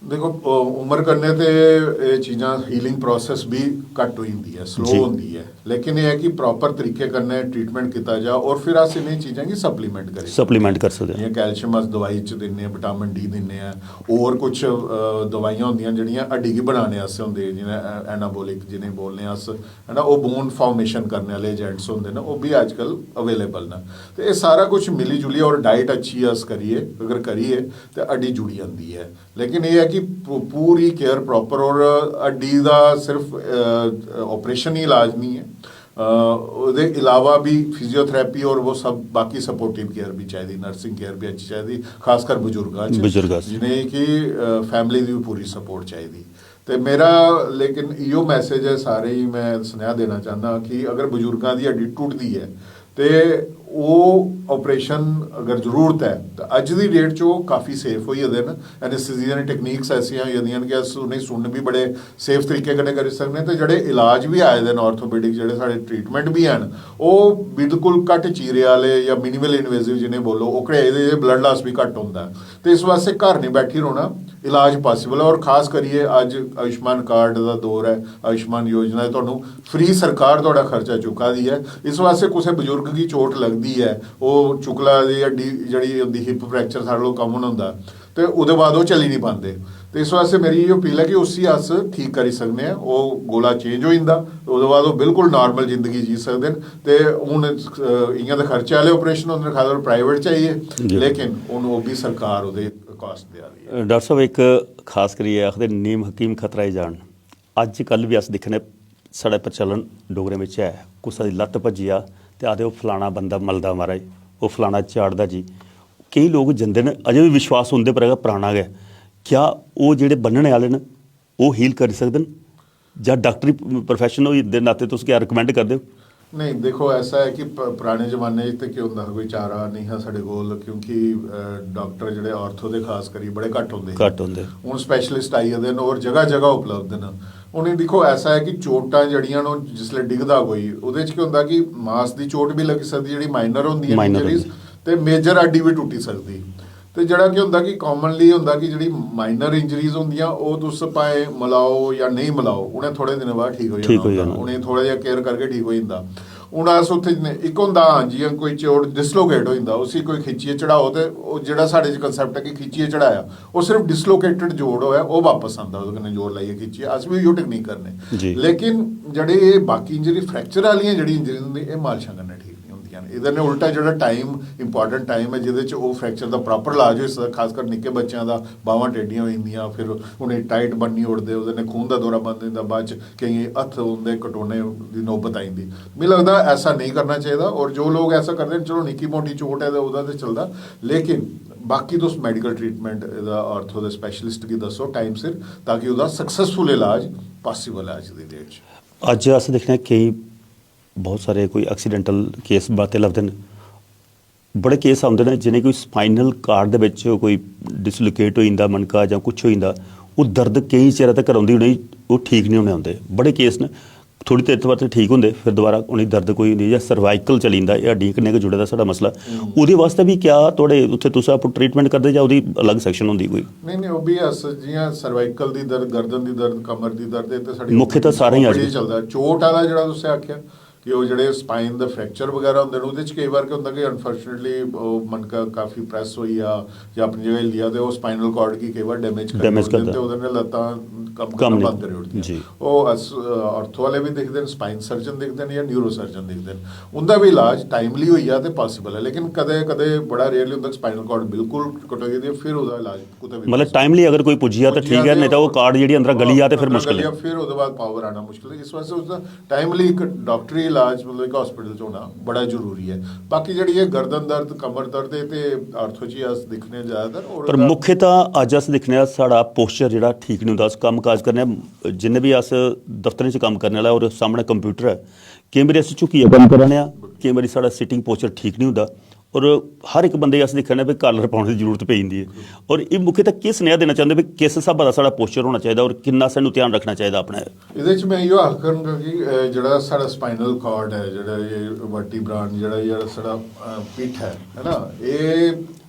देखो, अ, उम्र कन्नै ते एह् चीजां, हीलिंग प्रोसेस बी घट्ट होई जंदी ऐ, स्लो जी। होंदी ऐ, लेकिन एह् ऐ कि प्रॉपर तरीके कन्नै ट्रीटमेंट कीता जा और फिर अस इ'नें चीजां गी सप्लीमेंट करी सकदे सप्लीमेंट कर सकदे आं। जि'यां कैल्शियम अस दवाई च दिन्ने आं, विटामिन डी दिन्ने आं, और कुछ, अ, दवाइयां होंदियां जेह्ड़ियां हड्डी गी बनाने आस्तै होंदे, जि'यां एनाबोलिक जि'नें बोलने आं अस, है ना, ओह् बोन फार्मेशन करने आह्ले एजेंट्स होंदे न, ओह् बी अजकल अवेलेबल न। ते एह् सारा कुछ मिली जुलियै और डाइट अच्छी अस करियै, अगर करियै, ते हड्डी जुड़ी जंदी ऐ। लेकिन एह् ऐ कि पू-, पूरी केयर प्रॉपर, और हड्डी दा सिर्फ, अ, ऑपरेशन ही इलाज नहीं है। अ, ओह्दे इलावा भी फिजियोथेरेपी और वो सब बाकी सपोर्टिव केयर भी चाहिदी, नर्सिंग केयर भी अच्छी चाहिदी, खासकर बुजुर्गां च, बुजुर्गां च। जि'नेंगी, अ, फैमिली दी भी पूरी सपोर्ट चाहिदी। ते मेरा लेकिन इयो मैसेज ऐ सारें गी, में सनेहा देना चाह्न्नां कि अगर बुजुर्गां दी हड्डी टुटदी ऐ ते ओह् ऑपरेशन अगर जरूरत ऐ, ते अज्ज दी डेट च ओह् काफी सेफ होई गेदे न। एनेस्थीसिया दियां टेक्निक्स ऐसियां होई गेदियां न कि अस उ'नेंगी सुन्न बी बड़े सेफ तरीके कन्नै करी सकने, ते जेह्ड़े इलाज बी आए दे न, ऑर्थोपेडिक जेह्ड़े साढ़े ट्रीटमेंट बी हैन, ओह् बिल्कुल घट्ट चीरे आह्ले जां मिनिमल इन्वेजिव जि'नें बोलो, ओह्कड़े एह्दे च ब्लड लास बी घट्ट होंदा ऐ। ते इस वास्तै घर निं बैठी रौह्ना, इलाज पॉसिबल ऐ। और खास करियै अज्ज आयुष्मान कार्ड दा दौर ऐ, आयुष्मान योजना ऐ, तुहानू फ्री सरकार तुहाडा खर्चा चुक्का दी ऐ। इस वास्तै कुसै बजुर्ग गी चोट लगदी ऐ, ओह् चुकला दी हड्डी जेह्ड़ी होंदी, हिप फ्रैक्चर साढ़े कोल कामन होंदा, ते ओह्दे बाद ओह् चली निं पांदे। ते इस वास्तै मेरी एह् अपील ऐ कि उसी अस ठीक करी सकने आं। ओह् गोला चेंज होई जंदा, ओह्दे बाद ओह् बिल्कुल नार्मल जिंदगी जी सकदे न। ते हून, अ, इ'यां ते खर्चे आह्ले ऑपरेशन होंदे न, खासतौर प्राइवेट च आइयै, जी। लेकिन हून ओह् बी सरकार ओह्दे कास्ट देआ दी ऐ। डाक्टर साहब, इक खास करियै आखदे नीम हकीम खतरा ही जान। अज्ज कल बी अस दिक्खने, साढ़े प्रचलन डोगरें बिच ऐ, कुसै दी लत्त भज्जी जा ते आखदे, "ओह् फलाना बंदा मलदा महाराज, ओह् फलाना चाढ़दा जी।" केईं लोक जंदे न, अजें बी विश्वास उं'दे पर गै पराना गै। क्या ओह् जेह्ड़े बन्नने आह्ले न, ओह् हील करी सकदे न? जां डाक्टरी प्रोफैशन होई दे नाते तुस क्या रिकमेंड करदे ओ? नहीं, देखो, ऐसा है कि प-, पराने जमाने च ते केह् होंदा हा, कोई चारा नहीं हा साढ़े कोल, क्योंकि, अ, डाक्टर जेह्ड़े ऑर्थो दे खास करियै बड़े घट्ट होंदे हे। घट्ट होंदे। हून स्पैशलिस्ट आई गेदे न और जगह-जगह उपलब्ध न। उ'नें दिक्खो, ऐसा ऐ कि चोटां जेह्ड़ियां न, ओह् जिसलै डिगदा कोई, ओह्दे च केह् होंदा कि मास दी चोट बी लग्गी सकदी, जेह्ड़ी माइनर होंदी ऐ, माइनर इंजरीज, ते मेजर हड्डी बी टुट्टी सकदी। ते जेह्ड़ा केह् होंदा कि कामनली होंदा कि जेह्ड़ी माइनर इंजरीज होंदियां, ओह् तुस भाएं मलाओ जां नेईं मलाओ, उ'नें थोह्ड़े दिनें बाद ठीक होई जाना होंदा। उ'नें थोह्ड़ा जेहा केयर करके ठीक होई जंदा। हून अस उत्थै जन्ने, इक होंदा, हां, जि'यां कोई चोट डिसलोकेट होई जंदा, उसी कोई खिच्चियै चढ़ाओ, ते ओह् जेह्ड़ा साढ़े च कंसैप्ट ऐ कि खिच्चियै चढ़ाया, ओह् सिर्फ डिसलोकेटेड जोड़ होऐ, ओह् बापस आंदा ओह्दे कन्नै जोर लाइयै खिच्चियै। अस बी उ'ऐ टैक्नीक करने। लेकिन जेह्ड़े एह् बाकी इंजरी, फ्रैक्चर आह्लियां जेह्ड़ी इंजरी होंदी, एह् मालशां कन्नै ठीक नहीं होंदियां न। एह्दे नै उल्टा जेह्ड़ा टाइम, इंपॉर्टेंट टाइम ऐ जेह्दे च ओह् फ्रैक्चर दा प्रापर इलाज होई सकदा, खासकर निक्के बच्चें दा, बाह्मां टेढ़ियां होई जंदियां, फिर उ'नेंगी टाइट बन्नी ओड़दे, ओह्दे नै खून दा दौरा बंद होई जंदा, बाद च केइयें हत्थ उं'दे कटोने दी नौबत आई जंदी। मिगी लगदा ऐसा नेईं करना चाहिदा, और जो लोग ऐसा करदे न, चलो, निक्की मोटी चोट ऐ ते ओह्दा ते चलदा, लेकिन बाकी तुस मैडिकल ट्रीटमेंट एह्दा आर्थो दे स्पैशलिस्ट गी दस्सो टाइम सिर, ताकि ओह्दा सक्सैसफुल इलाज पासिबल ऐ अज्ज दी डेट च। अज्ज अस दिक्खने आं केईं बहुत सारे कोई एक्सीडेंटल केस बातें लभदे न। बड़े केस औंदे न जि'नें कोई स्पाइनल कार्ड दे बिच कोई डिसलोकेट होई जंदा मनका जां कुछ होई जंदा, ओह् दर्द केईं चिरै तक्कर औंदी उ'नेंगी, ओह् ठीक निं होने औंदे। बड़े केस न, थोह्ड़ी देर बाद ठीक होंदे, फिर दोबारा उ'नेंगी दर्द कोई होंदी जां सर्वाइकल चली जंदा, एह् हड्डियें कन्नै गै जुड़े दा साढ़ा मसला। ओह्दे बास्तै बी क्या थुआढ़े उत्थै तुस आपूं ट्रीटमेंट करदे जां ओह्दी अलग सैक्शन होंदी कोई? नहीं, नहीं, ओह् बी अस जि'यां सर्वाइकल दी दर्द, गर्दन दी दर्द, कमर दी दर्द, एह् ते साढ़ी मुख्यतः सारें गी बड़ी चलदा। चोट आह्ला जेह्ड़ा तुसें आखेआ कि ओह् जेह्ड़े स्पाइन दा फ्रैक्चर बगैरा होंदे न, ओह्दे च केईं बार केह् होंदा कि अनफार्चुनेटली ओह् मनका काफी प्रैस होई जा जां अपनी जगह हिल्ली जा, ते ओह् स्पाइनल कार्ड गी केईं बार डैमेज करी डैमेज ओड़दे न, करदा। ते ओह्दे नै लत्तां कम्म करना कम्म बंद करी ओड़दियां। जी। ओह् अस आर्थो वाले बी दिखदे न, स्पाइन सर्जन दिखदे न जां न्यूरो सर्जन दिखदे न। उं'दा बी इलाज टाइमली होई जा ते पासिबल ऐ, लेकिन कदें कदें बड़ा रेयरली होंदा कि स्पाइनल कार्ड बिल्कुल कटोई गेदी ऐ, फिर ओह्दा इलाज कुतै बी मतलब टाइमली अगर कोई पुज्जी जा ते ठीक ऐ, नेईं तां ओह् कार्ड जेह्ड़ी अंदरा गली जा ते फिर मुश्कल ऐ। फिर ओह्दे बाद पावर आना मुश्कल ऐ। इस वास्तै उसदा टाइमली इक डाक्टरी इलाज, मतलब इक हॉस्पिटल च होना बड़ा जरूरी ऐ। बाकी जेह्ड़ी एह् गर्दन दर्द, कमर दर्द, एह् ते आर्थो च ही अस दिक्खने आं ज्यादातर। और पर मुख्यतः अज्ज अस दिक्खने आं साढ़ा पोस्चर जेह्ड़ा ठीक निं होंदा। अस कम्म काज करने आं, जिन्ने बी अस दफ्तरें च कम्म करने आह्ला और सामनै कंप्यूटर ऐ, केईं बारी अस झुकियै कम्म करा ने आं, केईं बारी साढ़ा सिटिंग पोस्चर ठीक निं होंदा। और हर इक बंदे गी अस दिक्खा ने भी कालर पाने दी जरूरत पेई जंदी ऐ। और एह् मुख्यतः केह् सनेहा देना चांह्दे भी किस स्हाबा दा साढ़ा पोस्चर होना चाहिदा और किन्ना सानूं ध्यान रक्खना चाहिदा अपना? एह्दे च में इ'यो आखङ कि अ, जेह्ड़ा साढ़ा स्पाइनल कार्ड ऐ, जेह्ड़ा एह् वर्टीब्रान, जेह्ड़ा जेह्ड़ा साढ़ा अ, पिट्ठ ऐ, है ना, एह्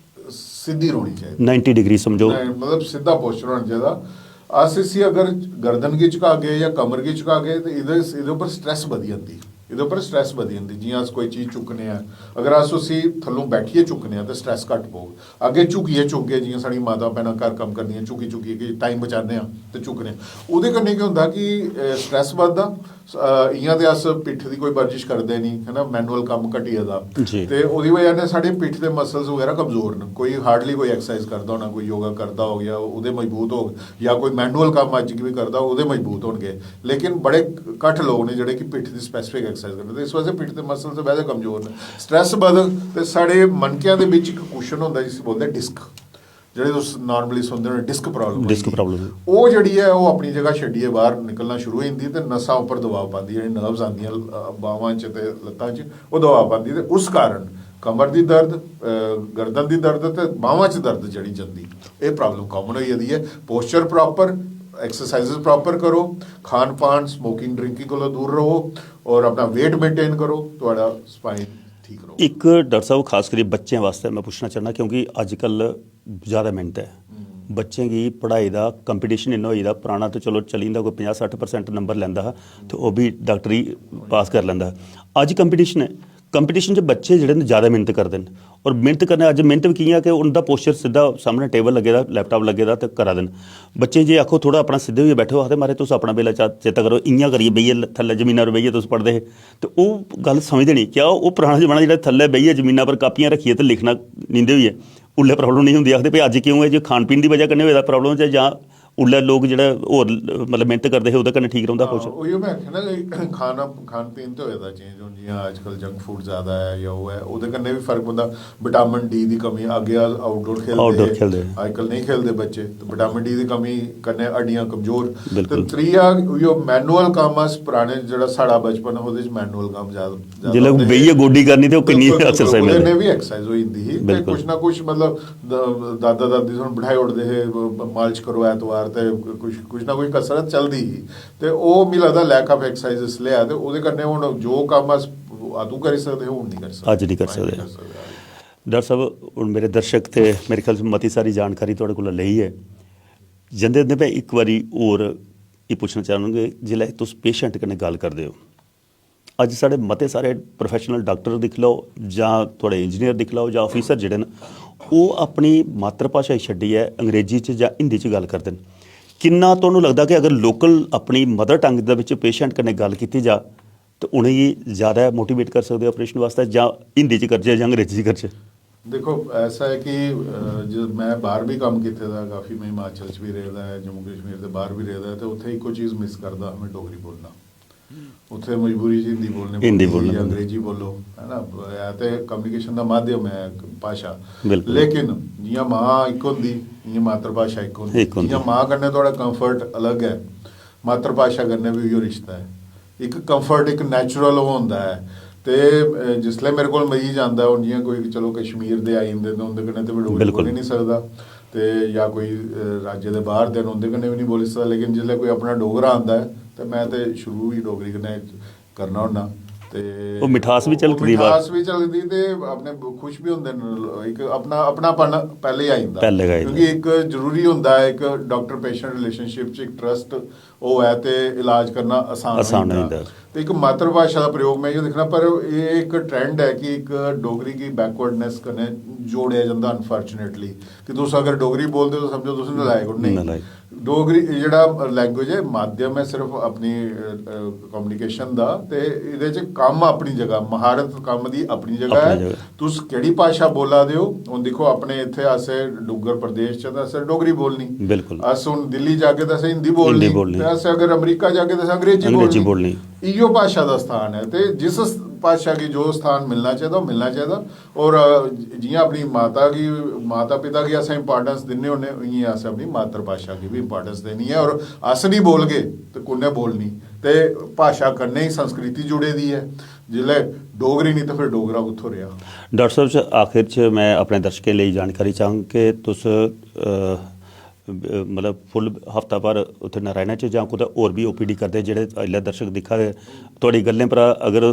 सिद्धी रौह्नी चाहिदी। नाइंटी डिग्री समझो। नहीं, मतलब सिद्धा पोस्चर होना चाहिदा। अस इसी अगर गर्दन गी झुकागे जां कमर गी झुकागे ते एह्दे एह्दे उप्पर स्ट्रेस बधी जंदी, एह्दे उप्पर स्ट्रेस बधी जंदी। जि'यां अस कोई चीज चुक्कने आं, अगर अस उसी थल्लों बैठियै चुक्कने आं ते स्ट्रेस घट्ट पौग। अग्गें झुकियै चुकगे, जि'यां साढ़ी माता भैनां घर कम्म करदियां, झुकी झुकी के टाइम बचाने आं ते चुकने आं। ओह्दे कन्नै केह् होंदा कि स्ट्रेस बधदा। इ'यां ते अस पिट्ठ दी कोई बर्जिश करदे निं, है ना, मैनुअल कम्म घटी गेदा। ते ओह्दी बजह कन्नै साढ़े पिट्ठ दे मसल्स बगैरा कमजोर न। कोई हार्डली कोई एक्सरसाइज करदा होना, कोई योगा करदा होग जां ओह्दे मजबूत होग, जां कोई मैनुअल कम्म अज्ज बी करदा, ओह्दे मजबूत होनगे। लेकिन बड़े घट्ट लोक न जेह्ड़े कि पिट्ठ दी स्पैसिफिक एक्सरसाइज करदे। इस वजह पिट्ठ दे मसल्स वैसे कमजोर न। स्ट्रेस बधग ते साढ़े मनकेआं दे बिच इक कुशन होंदा, जिसी बोलदे डिस्क, जेह्ड़े तुस नार्मली सुनदे हो डिस्क प्रॉब्लम। Disc problem. ओह् जेह्ड़ी ऐ, ओह् अपनी जगह छड्डियै बाहर निकलना शुरू होई जंदी ते नसां उप्पर दबाव पांदी, जेह्ड़ी नर्व्स आंदियां बाह्वां च ते लत्तां च, ओह् दबाव पांदी ते उस कारण कमर दी दर्द, गर्दन दी दर्द ते बाह्वां च दर्द जेह्ड़ी जंदी, एह् प्रॉब्लम कामन होई गेदी ऐ। पोस्चर प्रॉपर, एक्सरसाइज प्रॉपर करो, खान पान, स्मोकिंग ड्रिंकिंग कोला दूर रहो, और अपना वेट मेंटेन करो, थुआढ़ा स्पाइन ठीक रहो। इक डाक्टर साहब, खास करियै बच्चें बास्तै में पुच्छना चाह्न्नां, क्योंकि अजकल ज़्यादा मेह्नत ऐ बच्चें गी पढ़ाई दा। कंपीटिशन इन्ना होई दा, पराना ते चलो चली जंदा, कोई पंजाह् सट्ठ परसेंट नंबर लैंदा हा ते ओह् बी डाक्टरी पास करी लैंदा हा। अज्ज कंपीटिशन ऐ, कंपीटिशन च बच्चे जेह्ड़े न ज़्यादा मेह्नत करदे न। और मेह्नत करने, अज्ज मेह्नत बी कि'यां कि उं'दा पोस्चर सिद्धा सामनै टेबल लग्गे दा, लैपटाप लग्गे दा ते करा दे न। बच्चें जे आखो थोह्ड़ा अपना सिद्धे होइयै बैठो, आखदे, "महाराज, तुस अपना बेल्ला चा-, चेता करो, इ'यां करियै बेहियै ल-, थल्लै जमीना पर बेहियै तुस पढ़दे हे।" ते ओह् गल्ल समझदे निं। क्या ओह् पराना जमाना जेह्ड़ा थल्लै बेहियै जमीना पर कापियां रक्खियै ते लिखना नींदे होइयै, उल्लै प्रॉब्लम नेईं होंदी? आखदे, "भाई, अज्ज क्यों ऐ? जे खान पीन दी बजह कन्नै होए दा प्रॉब्लम ऐ जां उल्लै लोक जेह्ड़ा होर, मतलब, मेह्नत करदे हे, ओह्दे कन्नै ठीक रौंह्दा हा, पोस्चर?" उ'ऐ में आखेआ ना कि खाना, खान पीन ते होए दा चेंज। हून जि'यां अजकल जंक फूड ज़्यादा ऐ जां ओह् ऐ, ओह्दे कन्नै बी फर्क पौंदा। विटामिन डी दी कमी, अग्गें अस आउटडोर खेलदे आउटडोर हे, खेलदे हे। अजकल नेईं खेलदे बच्चे, ते विटामिन डी दी कमी कन्नै हड्डियां कमजोर। बिल्कुल। ते त्रीया, उ'ऐ मैनुअल कम्म, अस पराने, जेह्ड़ा साढ़ा बचपन हा, ओह्दे च मैनुअल कम्म ज़्यादा, ज़्यादा जिसलै होंदे हे। बेहियै गोड्डी करनी ते ओह् किन्नी बिल्कुल, बिल्कुल। एक्सरसाइज ओह्दे मिलदी। कन्नै बी एक्सरसाइज होई जंदी ही। ते बिल्कुल। कुछ ना कुछ, मतलब, द-, दादा दादी सानूं बठाई ओड़दे हे, ब-, ब-, मालश करो ऐतवार, ते कुछ कुछ ना कुछ कसरत चलदी ही। ते ओह् मिगी लगदा लैक ऑफ एक्सरसाइज इसलै ऐ, ते ओह्दे कन्नै हून जो कम्म अस अदूं करी सकदे हे, हून नहीं करी सकदे। अज्ज नहीं कर सकदे। डाक्टर साहब, हून मेरे दर्शक ते मेरे ख्याल च मती सारी जानकारी थुआढ़े कोला लेई ऐ। जंदे जंदे मैं इक बारी होर एह् पुच्छना चाह्ङ कि जिसलै तुस पेशेंट कन्नै गल्ल करदे ओ, अज्ज साढ़े मते सारे प्रोफेशनल डाक्टर दिक्खी लैओ जां थुआढ़े इंजीनियर दिक्खी लैओ जां ऑफिसर जेह्ड़े न, ओह् अपनी मातृभाशा गी छड्डियै अंग्रेजी च जां हिंदी च गल्ल करदे न। किन्ना तुहानू लगदा कि अगर लोकल अपनी मदर टंग दे बिच पेशेंट कन्नै गल्ल कीती जा, ते उ'नेंगी ज्यादा मोटिवेट करी सकदे ऑपरेशन वास्तै, जां हिंदी च करचै जां अंग्रेजी च करचै? देखो, ऐसा है कि जो मैं बाहर भी कम्म कीते दा, काफी मैं हिमाचल च भी रेह्दा ऐ, जम्मू कश्मीर दे बाहर भी रेह्दा ऐ, ते उत्थै इक्को चीज मिस करदा हा मैं, डोगरी बोलना। उत्थै मजबूरी च हिंदी बोलनी हिंदी पौंदी ही, बोलनी पौंदी। अंग्रेजी बोलो, है ना? ऐ ते कम्युनिकेशन दा माध्यम ऐ भाशा। बिल्कुल। लेकिन जियां मां इक होंदी, इयां मातृभाशा इक होंदी। इक होंदी। जियां मां कन्नै थुआढ़ा कंफर्ट अलग ऐ, मातृभाशा कन्नै बी उ'ऐ रिश्ता ऐ। इक कंफर्ट, इक नेचुरल ओह् होंदा ऐ। ते जिसलै मेरे कोल मरीज आंदा ऐ, हून जियां कोई चलो कश्मीर दे आई जंदे न, उं'दे कन्नै ते में डोगरी बोली निं सकदा, ते जां कोई राज्य दे बाहर दे न, उं'दे कन्नै बी निं बोली सकदा। लेकिन जिसलै कोई अपना डोगरा आंदा ऐ, ते में ते शुरू ही डोगरी कन्नै करना होन्ना। ते ओह् मिठास बी झलकदी बाहर। मिठास बी झलकदी ते अपने खुश बी होंदे न। इक अपना अपनापन पैह्ले आई जंदा। पैह्ले गै आई जंदा। क्योंकि इक जरूरी होंदा ऐ, इक डाक्टर पेशेंट रिलेशनशिप च इक ट्रस्ट होऐ ते इलाज करना आसान होई जंदा। ते इक मातृभाशा दा प्रयोग में इ'यो दिक्खना, पर एह् इक ट्रेंड ऐ कि इक डोगरी गी बैकवर्डनेस कन्नै जोड़ेआ जंदा, अनफार्चुनेटली, कि तुस अगर डोगरी बोलदे ओ, समझो तुस नलायक ओ। नेईं। डोगरी जेह्ड़ा लैंग्वेज ऐ, माध्यम ऐ सिर्फ अपनी कम्युनिकेशन दा, ते एह्दे च कम्म अपनी जगह, महारत कम्म दी अपनी जगह ऐ। तुस केह्ड़ी भाशा बोला दे ओ? हून दिक्खो, अपने इत्थै असें डुग्गर प्रदेश च ते असें डोगरी बोलनी। बिल्कुल। अस हून दिल्ली जागे ते असें हिंदी बोलनी। ते अस अगर अमेरिका जागे ते असें अंग्रेजी बोलनी। इ'यो भाशा दा स्थान ऐ, ते जिस भाशा गी जो स्थान मिलना चाहिदा, ओह् मिलना चाहिदा। और जियां अपनी माता गी, माता पिता गी असें इंपॉर्टेंस दिन्ने होन्ने, इ'यां असें अपनी मातृभाशा गी बी इंपॉर्टेंस देनी ऐ। और अस निं बोलगे ते कु'न्नै बोलनी? ते भाशा कन्नै ही संस्कृति जुड़े दी ऐ। जिसलै डोगरी निं, ते फिर डोगरा कुत्थों रेहा? डाक्टर साहब, आखिर च में अपने दर्शकें लेई जानकारी चाहङ कि तुस मतलब फुल हफ्ता भर उत्थै नारायणा च जां कुतै होर बी ओपीडी करदे, जेह्ड़े इसलै दर्शक दिक्खा दे, थुआढ़ी गल्लें पर अगर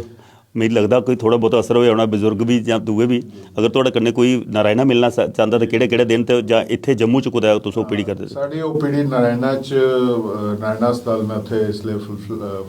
मिगी लगदा कोई थोह्ड़ा बहुत असर होआ होना, बजुर्ग बी जां दूए बी, अगर थुआढ़े कन्नै कोई नारायणा मिलना चांह्दा ते केह्ड़े केह्ड़े दिन ते जां इत्थै जम्मू च कुतै तुस ओपीडी करदे? साढ़ी ओपीडी नारायणा च, नारायणा अस्पताल, में उत्थै इसलै फुल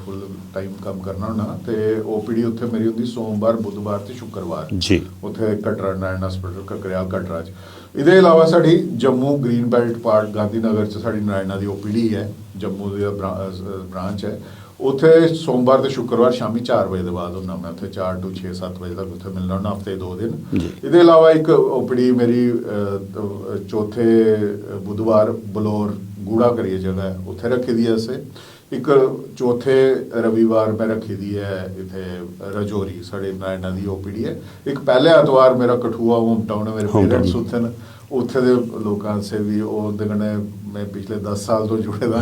फुल टाइम कम्म करना होन्ना, ते ओपीडी उत्थै मेरी होंदी सोमवार, बुधवार ते शुक्रवार। जी। उत्थै कटरा नारायणा हॉस्पिटल, ककरेआल कटरा च। एह्दे अलावा साढ़ी Jammu green belt park Gandhinagar च साढ़ी नारायणा दी ओपीडी ऐ, जम्मू दी ब्रांच ऐ। उत्थै सोमवार ते शुक्रवार शामी चार बजे दे बाद होन्ना में उत्थै, चार टू छे सत्त बजे तक उत्थै मिलना होन्ना, हफ्ते दो दिन। एह्दे अलावा इक ओपीडी मेरी चौथे बुधवार बलौर गूढ़ा करियै जगह ऐ, उत्थै रक्खी दी ऐ असें। इक चौथे रविवार में रक्खी दी ऐ इत्थै रजौरी, साढ़े नारायणा दी ओपीडी ऐ। इक पैह्ले ऐतवार मेरा कठुआ होम टाउन ऐ, मेरे पेरेंट्स उत्थै न, उत्थै दे लोकें आस्तै बी, ओह् उं'दे कन्नै में पिछले दस साल तो जुड़े दा,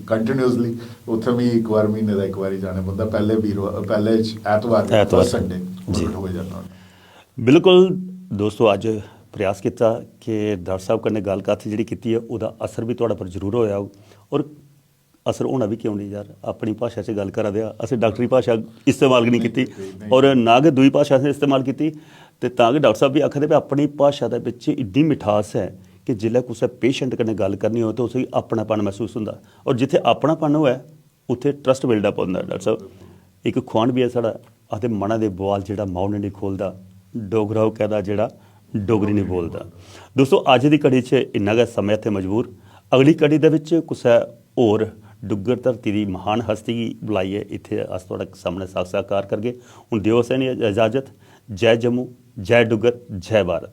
कंटिन्यूअसली। उत्थै मी इक बार म्हीने दा इक बारी जाना पौंदा, पैह्ले वीरवार, पैह्ले ऐतवार, ऐतवार। फर्स्ट संडे, में कठुआ जन्ना होन्ना। बिल्कुल दोस्तो, अज्ज प्रयास कीता कि डाक्टर साहब कन्नै गल्ल कत्थ जेह्ड़ी कीती ऐ, ओह्दा असर बी थुआढ़े पर जरूर होआ होग। और असर होना बी क्यों नेईं यार, अपनी भाशा च गल्ल करा दे आं, असें डाक्टरी भाशा इस्तेमाल गै निं कीती और ना गै दूई भाशा असें इस्तेमाल कीती। ते तां गै डाक्टर साहब बी आखा दे भाई अपनी भाशा दे बिच इन्नी मिठास ऐ कि जिसलै कुसै पेशेंट कन्नै गल्ल करनी होऐ ते उसी अपनापन मसूस होंदा। और जित्थै अपनापन होऐ उत्थै ट्रस्ट बिल्ड अप होंदा। डाक्टर साहब, इक खुआन बी ऐ साढ़ा, आखदे मना दे बुआल जेह्ड़ा माऊ ने निं खोलदा, डोगरा ओह् कैह्दा जेह्ड़ा डोगरी निं बोलदा। दोस्तो, अज्ज दी कड़ी च इन्ना गै, समां इत्थै मजबूर। अगली कड़ी दे बिच कुसै होर डुग्गर धरती दी महान हस्ती गी बुलाइयै इत्थै अस थुआढ़े सामनै साक्षात्कार करगे। हून देओ असें इजाजत। जय जम्मू, जय डुग्गर, जय भारत।